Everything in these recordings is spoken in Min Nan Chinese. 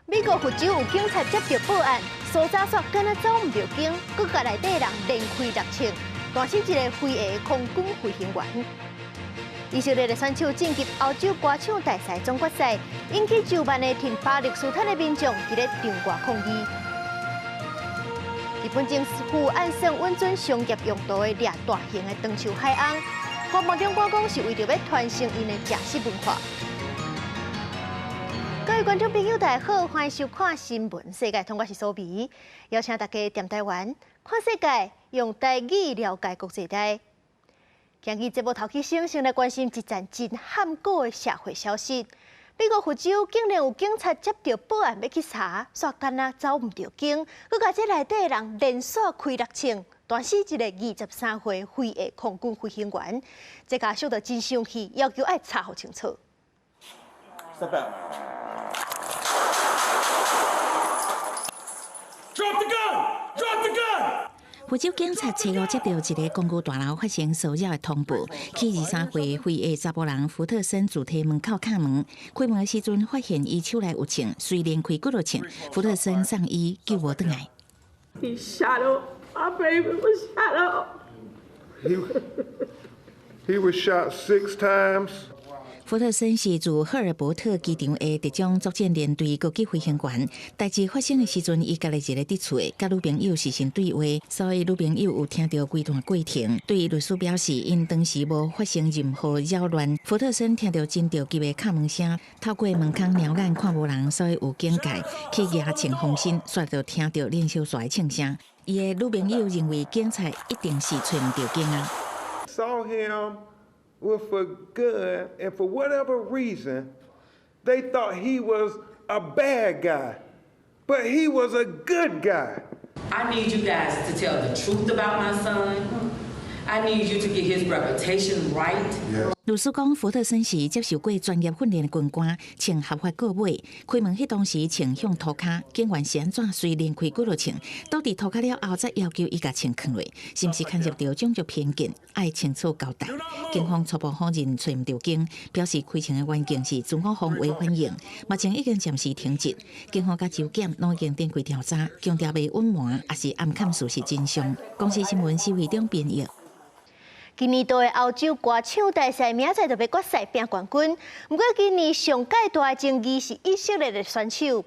美國佛州有警察接著報案，搜查煞敢若走毋著警，閣共內底人連開六槍，彈死一个非裔空軍飛行員。以色列的選手晉級歐洲歌唱大賽總決賽，引起上萬个挺巴勒斯坦的民眾佇咧場外抗議。日本政府按算允准商業用途的掠大型的長壽海鰪，國防長官講是為著欲傳承𪜶的食食文化。各位觀眾朋友，大家好，歡迎收看《新聞世界通》，我是蘇美，邀請大家踮台灣看世界，用台語了解國際大。今日節目頭起先，先來關心一則真罕古的社會消息。美國佛州竟然有警察接著報案欲去查，煞敢若走毋著警，閣共這內底的人連續開六槍，彈死一个23歲非裔空軍飛行員。這家屬就真生氣，要求愛查予清楚。 Step out. Drop the gun! Drop the gun! 佛州警察初五接著一个公寓大樓發生騷擾的通報，去23歲非裔查埔人福特森自提門口敲門，開門的時陣發現伊手內有槍，隨連開幾落槍，福特森送醫救無轉來。 He shot up. My baby was shot up. He was shot six times. 福特森是自赫爾伯特機場的特種作戰連隊高級飛行員。代誌發生的時陣，伊家己一个佇厝，佮女朋友視訊對話，所以女朋友有聽著規段過程。對律師表示，𪜶當時無發生任何擾亂。福特森聽著真著急的敲門聲，透過門空瞄眼看無人，所以有警戒去舉槍防身，煞就聽著連續紲的槍聲。伊的女朋友認為警察一定是揣毋著警啊。 Saw him with a gun, and for whatever reason, they thought he was a bad guy, but he was a good guy. I need you guys to tell the truth about my son. I need you to get his reputation right. 律師講，福特森是接受過專業訓練的軍官，槍合法購買。開門彼當時，槍向塗跤，警員是按怎隨連開幾落槍，倒佇塗跤了後，才要求伊共槍囥落，是毋是牽涉著種族偏見？愛清楚交代。警方初步否認揣毋著警，表示開槍的環境是自我防衛反應，目前已經暫時停職。警方佮州檢攏已經展開調查，強調袂隱瞞，抑是暗崁事實真相。公視新聞施惠中編譯。今年度的歐洲歌唱大賽明仔載就欲決賽拼冠軍，毋過今年上蓋大的爭議是以色列的選手。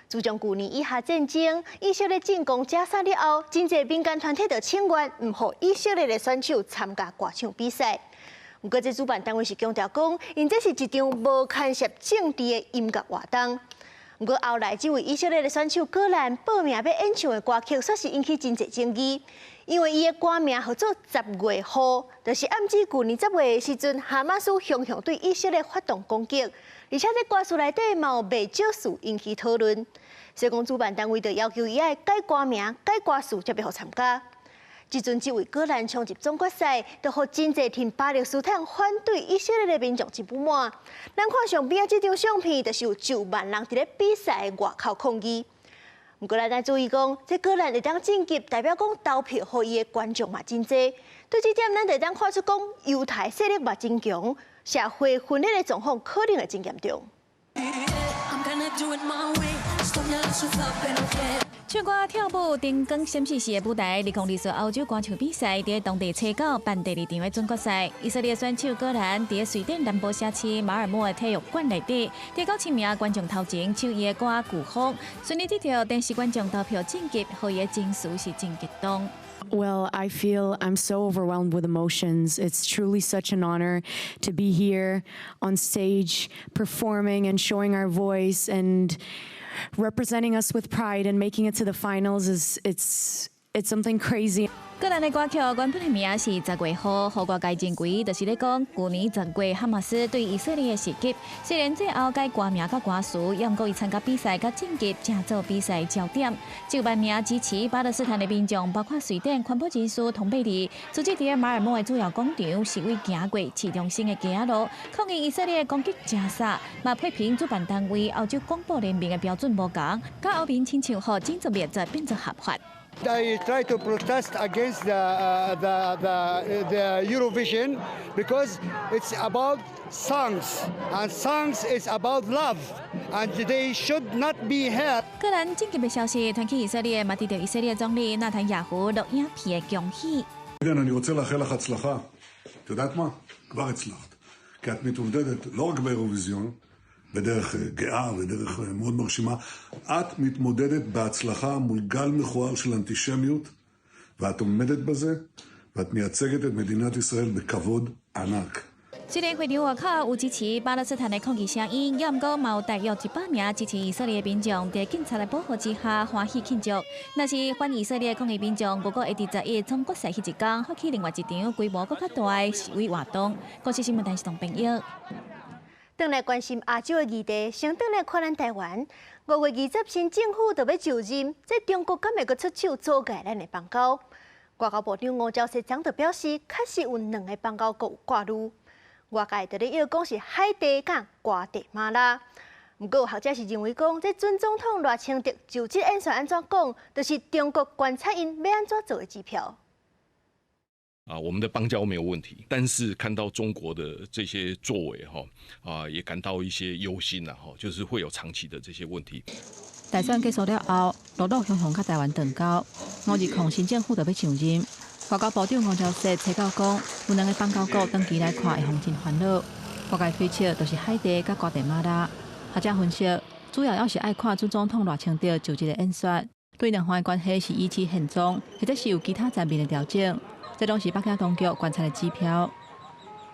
自從舊年以哈戰爭，以色列進攻加沙了後，真濟民間團體就請願，毋予以色列的選手參加歌唱比賽。毋過這主辦單位是強調講，𪜶這是一場無牽涉政治的音樂活動。毋過後來，這位以色列的選手果蘭報名欲演唱的歌曲，煞是引起真濟爭議。因為伊的歌名號做十月雨，就是暗指舊年十月的時陣，哈馬斯雄雄對以色列發動攻擊，而且這歌詞內底嘛有袂少事引起討論。所以講主辦單位就要求伊愛改歌名、改歌詞，才欲予參加。這陣這位果蘭衝入總決賽，就予真濟挺巴勒斯坦反對以色列的民眾真不滿。咱看上邊仔這張相片，就是有上萬人佇咧比賽的外口抗議。毋過咱愛注意講，這果蘭會當晉級，代表講投票予伊的觀眾嘛真濟。對這點，咱就會當看出講猶太勢力嘛真強，社會分裂的狀況可能會真嚴重。唱歌跳舞、燈光閃爍爍的舞台，2024歐洲歌唱比賽佇當地初九辦第二場的總決賽。以色列選手果蘭佇瑞典南部城市馬爾默的體育館內底，佇9000名觀眾頭前唱伊的歌《颶風》，順利得著電視觀眾投票晉級，予伊的情緒是真激動。 Well, I feel I'm so overwhelmed with emotions. It's truly such an honor to be here on stage performing and showing our voice and representing us with pride, and making it to the finals is it's something crazy. 果蘭的歌曲原本的名是十月雨，予外界認為就是咧講舊年十月哈馬斯對以色列的襲擊。雖然最後改歌名佮歌詞，也毋過伊參加比賽佮晉級，成做比賽焦點。上萬名支持巴勒斯坦的民眾，包括瑞典環保人士通貝利，組織佇馬爾默的主要廣場示威，行過市中心的街仔路，抗議以色列攻擊加沙，嘛批評主辦單位歐洲廣播聯盟的標準無仝，佮歐盟親像予種族滅絕變做合法。I try to protest against the Eurovision because it's about songs and songs is about love and they should not be here. 烏克蘭晉級的消息傳去以色列，嘛得著以色列總理納坦雅胡錄影片的恭喜。 כן, אני רוצה לאחל לך הצלחה. את יודעת מה? כבר הצלחת. כי את מתמודדת לא רק באירוויזיון, בדרך גאה ודרך מאוד מרשימה, את מתמודדת בהצלחה מול גל מכוער של אנטישמיות, ואת עומדת בזה, ואת מייצגת את מדינת ישראל בכבוד ענק. 雖然會場外口有支持巴勒斯坦的抗議聲音，也毋過嘛有大約100名支持以色列的民眾，佇警察的保護之下歡喜慶祝。若是反以色列抗議民眾，預估會佇11總決賽彼一工發起另外一場規模閣較大的示威活動。公視新聞電視台編譯。轉來關心亞洲的議題，先轉來看咱台灣。5月20新政府就欲就任，這中國敢會閣出手阻礙咱的邦交？外交部長吳釗燮昨就表示，確實有兩个邦交國有掛慮。外界佇咧臆講是海地佮瓜地馬拉。毋過有學者是認為講，這準總統賴清德就職演說按怎講，就是中國觀察𪜶欲按怎做的指標。啊，我們的邦交沒有問題，但是看到中國的這些作為，哈啊，也感到一些憂心啦，哈，就是會有長期的這些問題。大選結束了後，陸陸續續佮台灣斷交。520新政府就欲上任，外交部長吳釗燮提到講，有兩个邦交國長期來看會予真煩惱。外界推測就是海地佮瓜地馬拉。學者分析，主要猶是愛看準總統賴清德就職的演說，對兩方的關係是維持現狀，或者是有其他層面的調整，這攏是北京當局觀察的指標。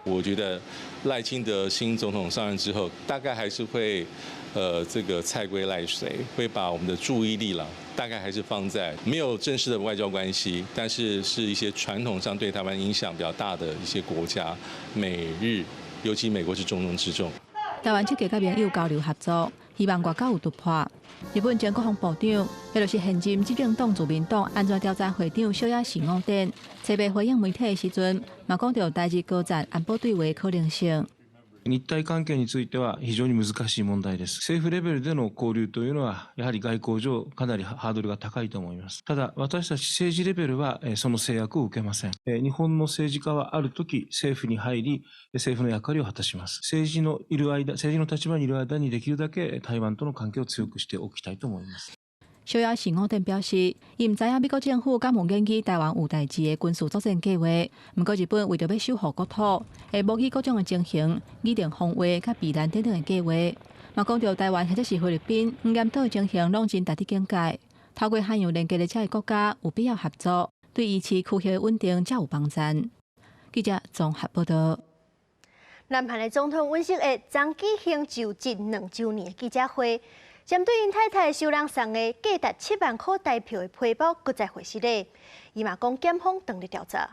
我覺得賴清德新總統上任之後，大概還是會，這個蔡歸賴隨，會把我們的注意力啦，大概還是放在沒有正式的外交關係，但是是一些傳統上對台灣影響比較大的一些國家，美日，尤其美國是重中之重。台灣積極佮盟友交流合作，希望外交有突破。日本前國防部長，也就是現任執政黨自民黨安全調查會長小野寺五典，初日回應媒體的時陣，嘛講著台日高層安保對話可能性。日台関係については非常に難しい問題です。政府レベルでの交流というのは、やはり外交上かなりハードルが高いと思います。ただ、私たち政治レベルはその制約を受けません。日本の政治家はある時政府に入り、政府の役割を果たします。政治のいる間、政治の立場にいる間にできるだけ台灣との関係を強くしておきたいと思います。小野寺五典表示，伊毋知影美國政府敢有研議台灣有代誌的軍事作戰計劃。毋過日本為著欲守護國土，會模擬各種的情形，擬定防衛佮避難等等的計劃。嘛講著台灣或者是菲律賓、黃岩島的情形，攏真值得警戒。透過海洋連結的這个國家，有必要合作，對維持區域的穩定才有幫助。記者綜合報道。南韓的總統尹錫悅昨舉行就職2週年的記者會。針對𪜶太太收人送的價值7萬箍台票的皮包，閣再回失禮，伊嘛講檢方正佇調查。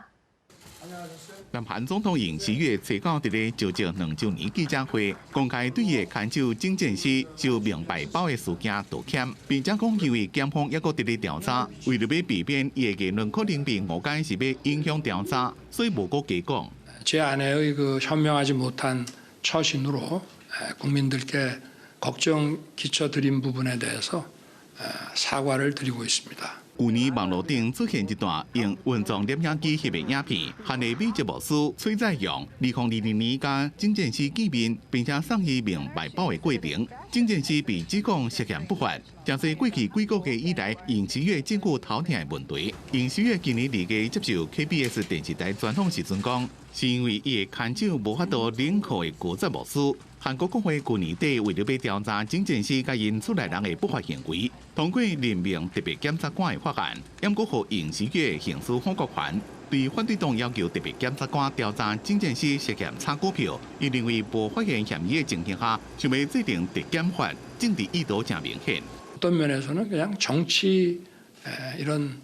南韓總統尹錫悅初九佇咧就職2週年記者會，公開對伊的牽手鄭健熙收名牌包的事件道歉，並且講因為檢方猶閣佇咧調查，為著欲避免伊的言論可能被誤解是欲影響調查，所以無閣加講。 제 아내의 그 현명하지 못한 처신으로 국민들께 걱정 끼쳐드린 부분에 대해서 사과를 드리고 있습니다. 舊年網路頂出現一段用雲狀攝影機翕的影片，韓裔美籍牧師崔在容，2022年佮鄭健熙見面，並且送伊名牌包的過程。鄭健熙被指控涉嫌不法，誠濟過去幾個月以來，尹錫悅政府頭痛的問題。尹錫悅今年2月接受 KBS 電視台專訪時陣講，是因為伊的牽手無法度認可的高級牧師。韓國國會舊年底為著欲調查鄭健熙佮𪜶厝內人的不法行為，通過任命特別檢察官的法案，猶閣予尹錫悅行使否決權。對反對黨要求特別檢察官調查鄭健熙涉嫌炒股票，伊認為無發現嫌疑的情形下，想欲制定特檢法，政治意圖誠明顯。 어떤 면에서는 그냥 정치 이런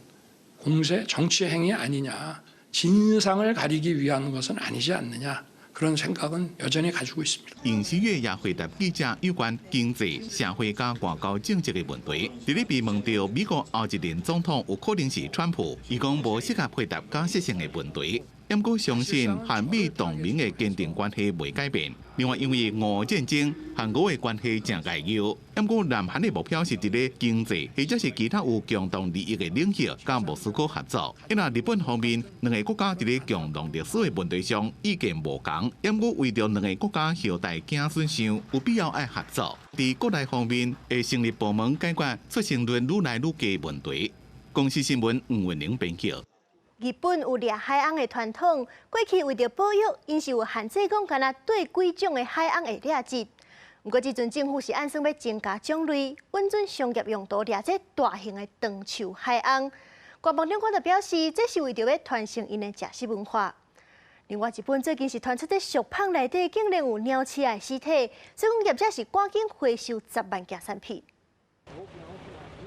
공세, 정치 행위 아니냐, 진상을 가리기 위한 것은 아니지 않느냐 그런 생각은 여전히 가지고 있습니다. 尹錫悅也回答記者有關經濟、社會佮外交政策的問題。佇咧被問著美國後一任總統有可能是川普，伊講無適合回答假設性的問題。毋過相信韓美同盟的堅定關係袂改變。另外，因為俄戰爭，韓國的關係誠緊要。毋過南韓的目標是佇咧經濟或者是其他有共同利益的領域，佮莫斯科合作。因為日本方面，兩个國家佇咧共同歷史的問題上意見無仝，毋過為著兩个國家後代子孫想，有必要愛合作。佇國內方面，會成立部門解決出生率愈來愈低問題。公視新聞吳文玲編輯。日本有掠海翁的傳統，過去為著保育，𪜶是有限制講，干焦對幾種的海翁會掠這。毋過這陣政府是按算欲增加種類，允准商業用途掠這大型的長壽海翁。國防長官就表示，這是為著欲傳承𪜶的食食文化。另外，日本最近是傳出這熟麭內底竟然有鳥鼠的屍體，所以講業者是趕緊回收10萬件產品。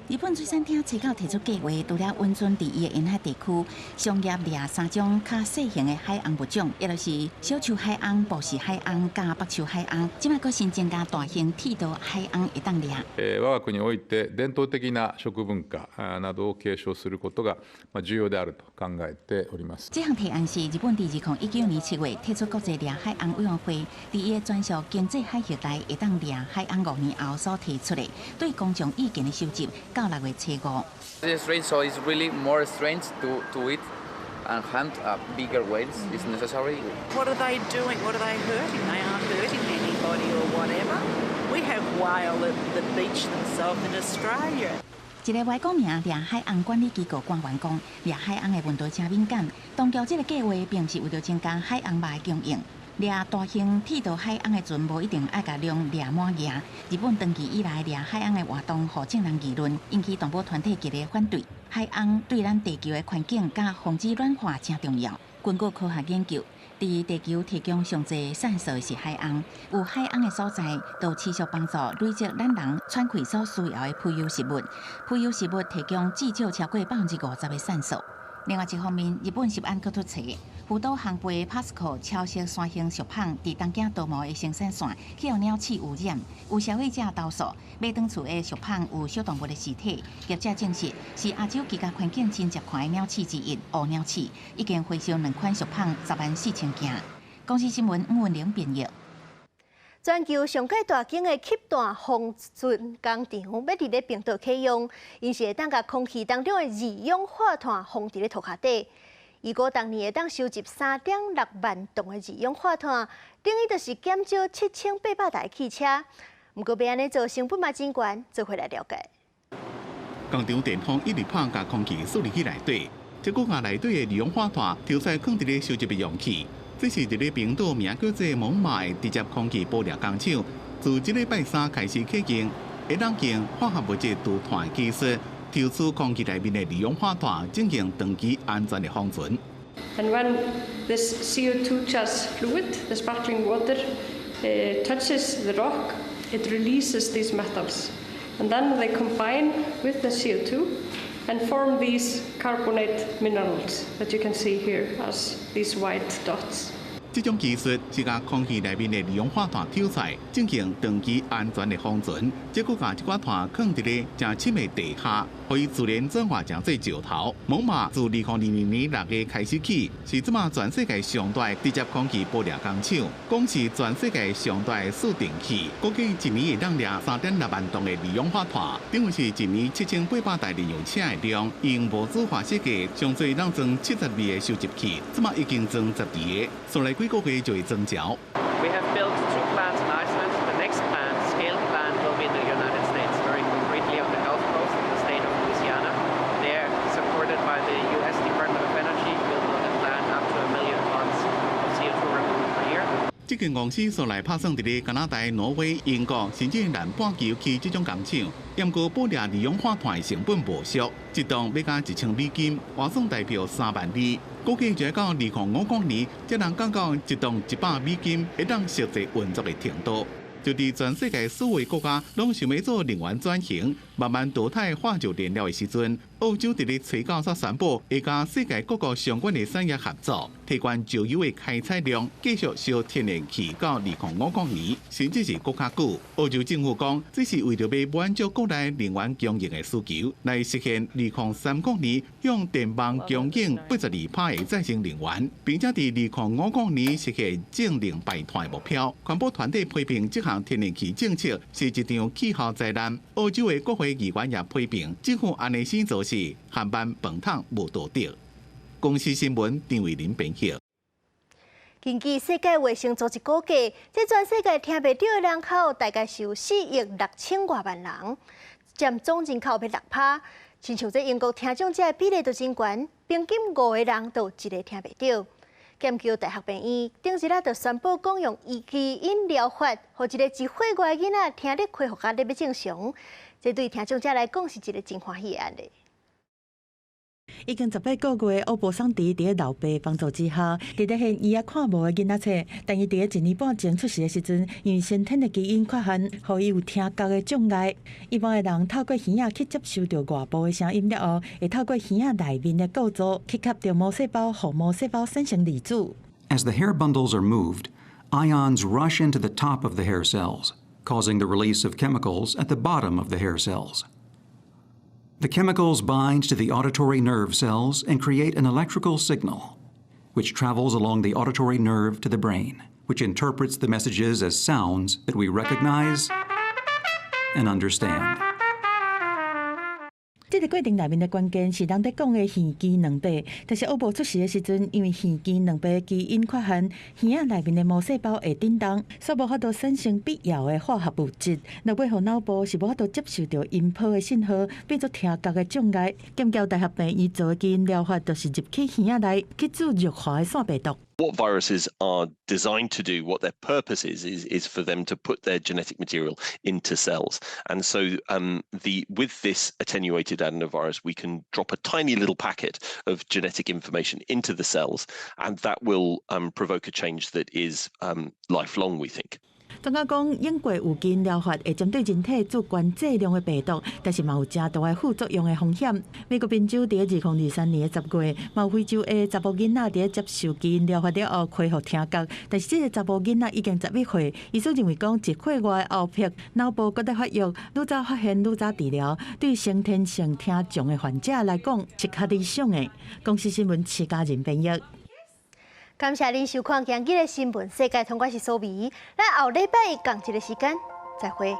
日本水產廳初九提出計劃，除了允准佇伊的沿海地區商業掠三種較細型的海翁物種，也就是小樹海翁、布氏海翁佮北樹海翁，這擺閣新增加大型剃刀海翁會當掠。我が國において伝統的な食文化などを継承することが重要であると考えております。這項提案是日本佇2019年7月提出國際掠海翁委員會，佇伊的專屬經濟海域內會當掠海翁5年後所提出的，對公眾意見的收集。到6月初5。 It's strange, so it's really more strange to eat and hunt bigger whales is necessary. What are they doing? What are they hurting? They aren't hurting anybody or whatever. We have whale that beach themselves in Australia. 一个外國名掠海翁管理機構官員講，掠海翁的問題誠敏感，當局這个計劃並毋是為著增加海翁肉的供應。掠大型剃刀海翁的船無一定愛共量掠滿額。日本長期以來掠海翁的活動，予眾人議論，引起動保團體激烈反對。海翁對咱地球的環境佮防止暖化誠重要。根據科學研究，佇地球提供上濟酸素的是海翁，有海翁的所在，就持續幫助累積咱人喘氣所需要的浮游食物。浮游食物提供至少超過50%的酸素。另外一方面，日本食安閣出查，福島烘焙 Pasco 超色山形熟麭佇東京多摩的生產線去予鳥鼠污染，有消費者投訴，買轉厝的熟麭有小動物的屍體，業者證實是亞洲居家環境真濟看的鳥鼠之一，烏鳥鼠，已經回收兩款熟麭10萬4千件。公視新聞吳文玲編譯。全球上蓋大間的吸碳封存工廠，欲佇咧冰島啟用，𪜶是會當共空氣當中的二氧化碳封佇咧塗跤底。預估逐年會當收集3.6萬噸的二氧化碳，等於就是減少7800台汽車。毋過欲按呢做，成本嘛真懸，做伙來了解。工廠電風一直拍，共空氣輸入去內底，這閣共內底的二氧化碳抽出來囥佇咧收集的容器。這是佇咧冰島名叫做蒙馬的直接空氣捕掠工廠，自這禮拜三開始啟用，會當用化學物質除碳技術，抽出空氣內面的二氧化碳，進行長期安全的封存。 And when this CO2 charged fluid, the sparkling water, touches the rock, it releases these metals. And then they combine with the CO2 and form these carbonate minerals that you can see here as these white dots. 這種技術是共空氣內面的二氧化碳抽出來，進行長期安全的封存，這閣共這寡碳囥佇咧誠深的地下，予伊自然轉化成做石頭。蒙馬自2022年6月開始起，是這馬全世界上大的直接空氣捕掠工廠，講是全世界上大的釋電器，估計一年會當掠3.6萬噸的二氧化碳，等於是一年7800台燃油車的量。用模組化設計，上濟通裝72個收集器，這馬已經裝12個，紲來幾個月就會裝齊。 We have built two plants in Iceland. The next plant, scaled plant, will be in the United States, very concretely on the Gulf Coast in the state of Louisiana. There, supported by the US Department of Energy, we'll build a plant up to 1 million tons of CO2 removal per year. 這間公司紲來拍算佇咧加拿大、挪威、英國，甚至南半球起這種工廠。毋過捕掠二氧化碳的成本無俗，一噸欲共1000美金，換算台幣3萬二。估計就欲到2050年，才能降到一噸100美金，會當實際運作的程度。就佇全世界所有國家攏想欲做能源轉型，慢慢淘汰化石燃料的時陣，澳洲佇咧吹九煞宣布，會佮世界各國相關的產業合作，提懸石油的開採量，繼續燒天然氣到2050年，甚至是閣較久。澳洲政府講，這是為著欲滿足國內能源供應的需求，來實現2030年向電網供應82%的再生能源，並且佇2050年實現淨零排碳的目標。環保團體批評這項天然氣政策是一場氣候災難。澳洲的國會議員也批評政府按呢死做事，含辦飯桶無道德。公視新聞張慧玲編譯。根據世界衛生組織估計，這全世界聽袂著的人口大概是有4億6千外萬人，佔總人口欲6%。親像這英國聽障者的比例就真懸，平均5個人就有一個聽袂著。劍橋大學病院頂日仔就宣布，講用基因療法，予一個1歲外囡仔聽力恢復甲咧欲正常。這對聽障者來講是一個真歡喜的案例。已經18個月，歐博桑迪佇咧老爸幫助之下，佇咧彼耳仔看無的囡仔冊。但伊佇咧一年半前出世的時陣，因為先天的基因缺陷，予伊有聽覺的障礙。一般的人透過耳仔去接收著外部的聲音了後，會透過耳仔內面的構造去吸著毛細胞，予毛細胞產生離子。 As the hair bundles are moved, ions rush into the top of the hair cells, causing the release of chemicals at the bottom of the hair cells. The chemicals bind to the auditory nerve cells and create an electrical signal, which travels along the auditory nerve to the brain, which interprets the messages as sounds that we recognize and understand. 這個過程內面的關鍵是人咧講的耳肌囊白，但是歐博出世的時陣，因為耳肌囊白基因缺陷，耳仔內面的毛細胞會振動，所以無法度產生必要的化學物質，落尾予腦部是無法度接受著音波的信號，變做聽覺的障礙。劍橋大學病院做的基因療法，就是入去耳仔內去注入化的腺病毒。 What viruses are designed to do, what their purpose is for them to put their genetic material into cells. And so with this attenuated adenovirus, we can drop a tiny little packet of genetic information into the cells, and that will provoke a change that is lifelong, we think. 專家講，英國有基因療法會針對人體注懸劑量的病毒，但是嘛有誠大的副作用的風險。美國賓州佇2023年10月，嘛有非洲的查埔囡仔佇咧接受基因療法了後恢復聽覺，但是這個查埔囡仔已經11歲，醫師認為講1歲外的後壁腦部閣咧發育，愈早發現愈早治療，對先天性聽障的患者來講是較理想的。公視新聞徐家仁編譯。感謝您收看今日的新聞世界通，我是蘇美，咱後禮拜仝一个時間再會。